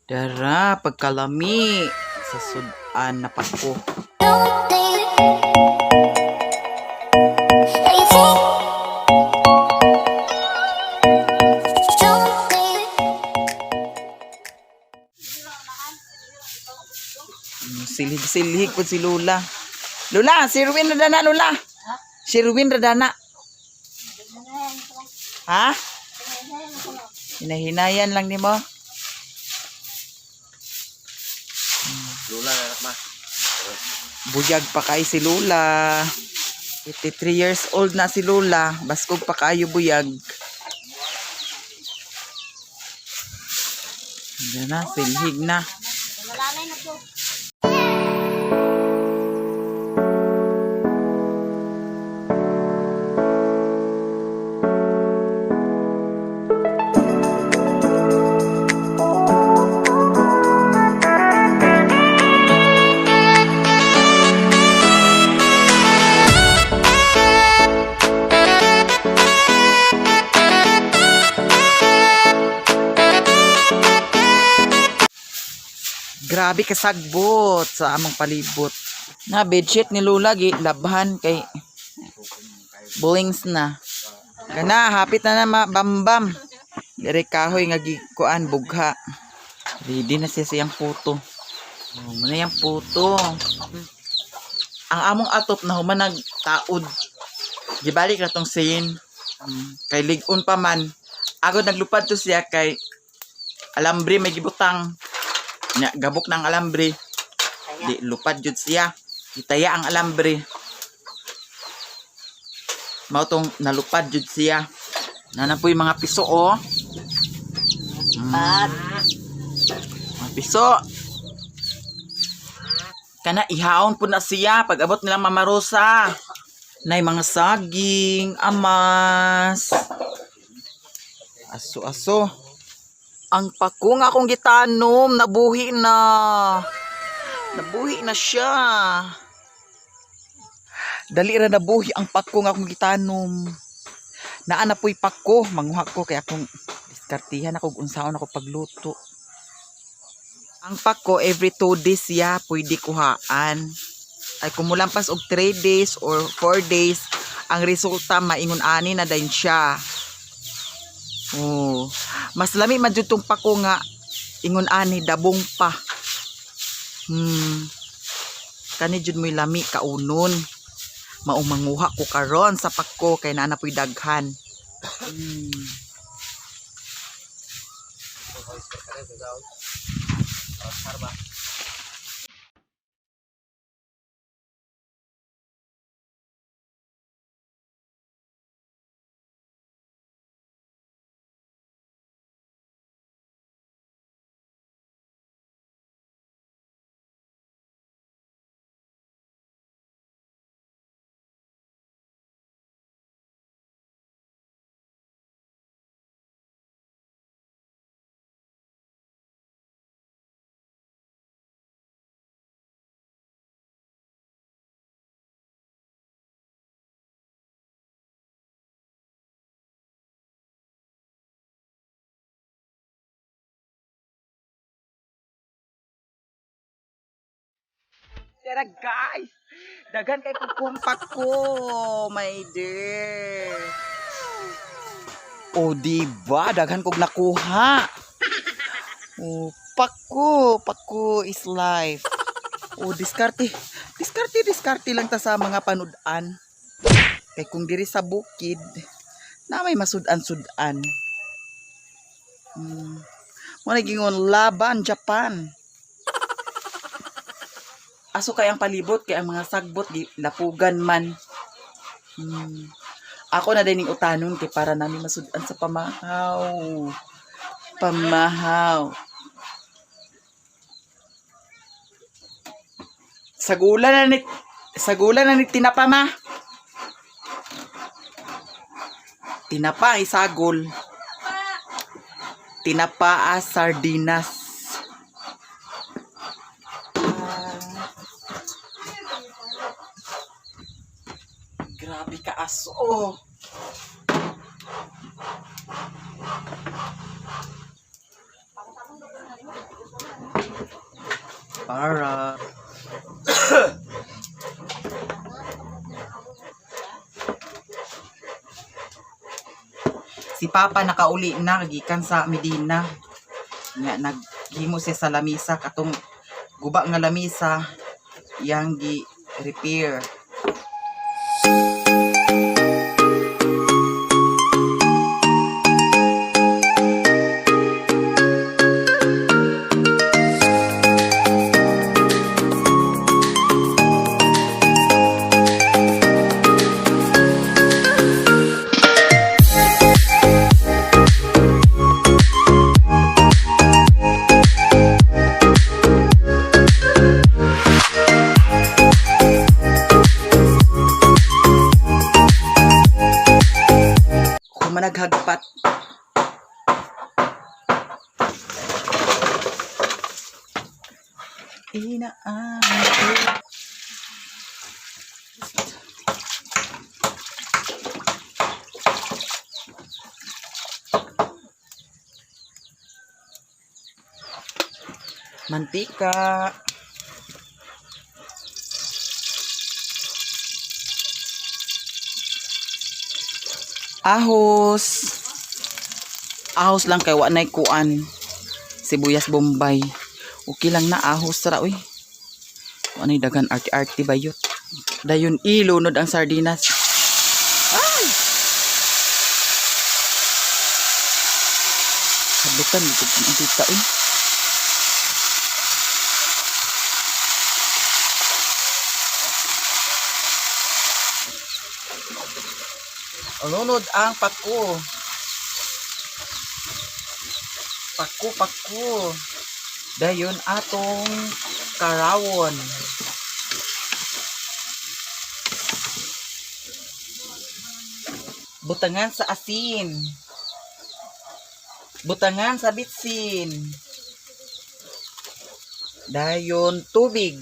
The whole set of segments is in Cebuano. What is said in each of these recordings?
Dara, pagkalami sa sudan na pako. Don't think that you think. Don't think. Silhig-silhig po si Lula. Lula, si Ruwin Radana, Lula. Si Ruwin Radana. Ha? Hinahinayan lang nimo. Lula na anak ma. Buyag pa kay si Lula. 83 years old na si Lula. Baskog pa kayo buyag. Hindi na, silhig na. Grabe kasagbot sa among palibot. Na bedsheet ni Lula gi labhan kay bulings na. Kana hapit na na ma bambam. Dire kahoy nga gikuan bugha. Ready na siya siyang puto. Oh, muna yung puto. Ang among atop na human nagtaod. Gibalik na tong scene. Kay lig-on pa man. Agod naglupad to siya kay alambre may gibutang. Nya gabok ng alambre. Di lupad jud siya. Itaya ang alambre. Mao tong nalupad jud siya. Nana po yung mga piso oh. Mga piso. Kana ihaon po na siya pag abot nilang Mama Rosa. Nay mga saging, amas. Aso aso. Ang pako nga akong gitanom, nabuhi na. Nabuhi na siya. Dali ra nabuhi ang pako nga akong gitanom. Naa na po'y pako, manguha ko kay akong diskartihan ako ug unsaon ako pagluto. Ang pako every 2 days siya pwede kuhaan. Ay kumulampas og 3 days or 4 days, ang resulta maingon ani na dayon siya. Oh, mas lami man jud tong pako nga ingon ani dabong pa. Kani jud mo'y lami kaunon. Maong manguha ko karon sa pako kay naa na po'y daghan. Tara guys, daghan kay pagkuhang pako, my dear. O di ba daghan kog nakuha. O pako, pako is life. O diskarte, diskarte, diskarte lang ta sa mga panud-an. Kay kung diri sa bukid, na may masud-an-sudan. Mo gingon laban Japan. Aso kay ang palibot kay ang mga sagbot gi lapugan man. Ako na din ning utanon kay para nami masud-an sa pamahaw. Pamahaw. Sagula na ni tinapa ma. Tinapa ay sagol. Tinapa a sardinas. Grabe ka aso. Para si Papa nakauli na gikan sa Medina. Nga naghimo siya sa lamisa, katong guba nga lamisa yang gi repair. Kumanaghagpat. Inaan ko. Mantika. Ahos. Ahos lang kay wa nay kuan. Sibuyas Bombay. Okay lang na ahos ra uy. Wa nay dagan arti-arti bayot. Dayon ilunod ang sardinas. Ay! Habutan ito ang tita uy. Lunod ang pako. Pako, pako. Dayon atong karawon. Butangan sa asin. Butangan sa bitsin. Dayon tubig.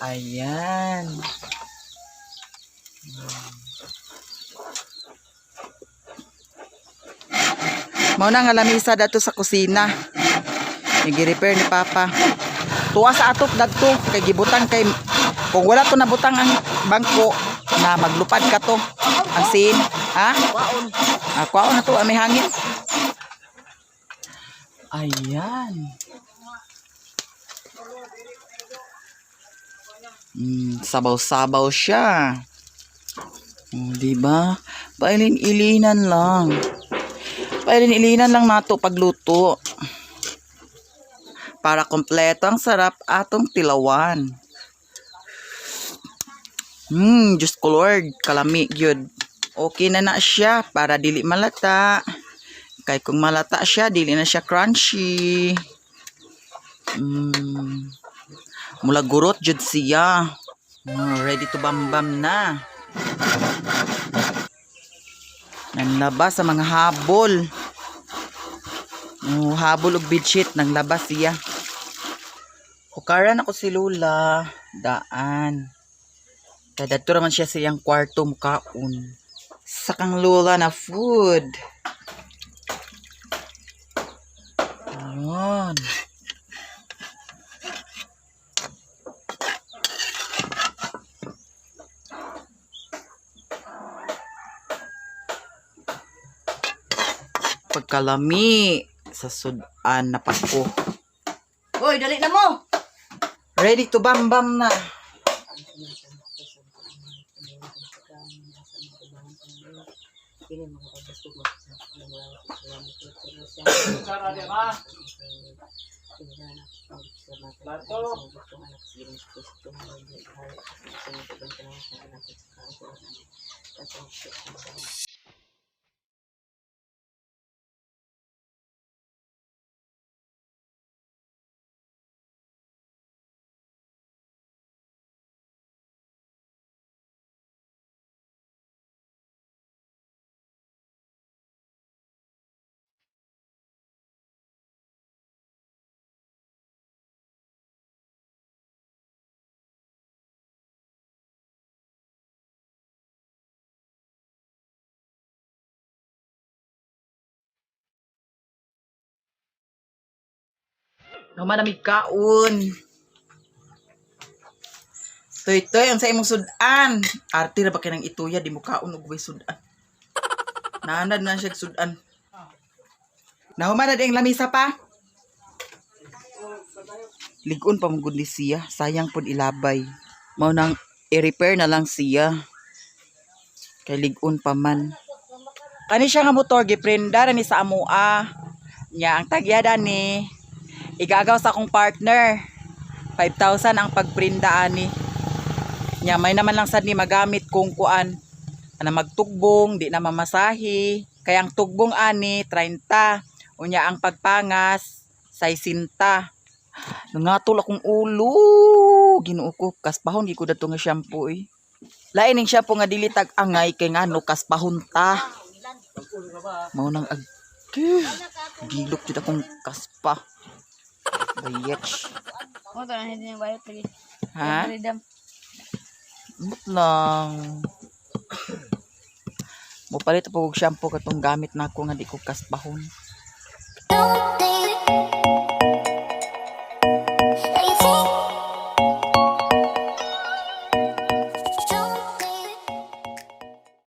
Ayan. Mao na nga lamisa dato sa kusina. Nigi-repair ni Papa. Tuwa sa atop dagto kay gibutang, kay kung wala to nabutang ang bangko na maglupad ka to. Ang sin, ha? Kwaon. Ah, kwaon na to, ah, may hangin. Ayan. Sabaw-sabaw siya. Oh, di ba? Pailin-ilinan lang. Pailin-ilinan lang nato pagluto. Para kompleto ang sarap atong tilawan. Diyos ko Lord, kalami gyud. Okay na na siya para dili malata. Kay kung malata siya, dili na siya crunchy. Mula gurot jud siya. Oh, ready to bambam na. Nanlaba sa mga habol. Oh, habol og bedsheet nanglaba siya. Hukaran ako si Lula. Daan. Kaya dadto raman siya sa iyang kwarto mukaon. Sa kang Lola na food. Ayan. Pagkalami sa sudan na pako. Hoy, dali na mo. Ready to bam bam na. Naman na kaon. Toy toy, ang sa imong sudan. Arte ra ba kay nang ituya di mo kaon og way sudan. Naanad na siya og sudan. Nahuman na di ang lamisa pa. Ligon pa mong ni siya, sayang pud ilabay. Mao nang i-repair na lang siya. Kay ligon pa man. Kani siya nga motor giprenda ra ni sa amoa. Nya ang tagyada ni igagaw sa akong partner. 5,000 ang pagprinda ani. Nya may naman lang sad ni magamit kung kuan ana magtugbong di na mamasahi. Kaya ang tugbong ani 30. Unya ang pagpangas 60. Nangatol akong ulo. Ginoo ko, kaspahon gi ko dadto nga shampoo eh. Lain ning shampoo nga dili tag angay kay ngano kaspahon ta. Mao nang ag gilok jud akong kaspa. Bayetch. Mo to na hindi yung bayot lagi. Ha? Rhythm. Ambot lang. Mopalit po og shampoo katong gamit nako nga di ko kaspahon. Don't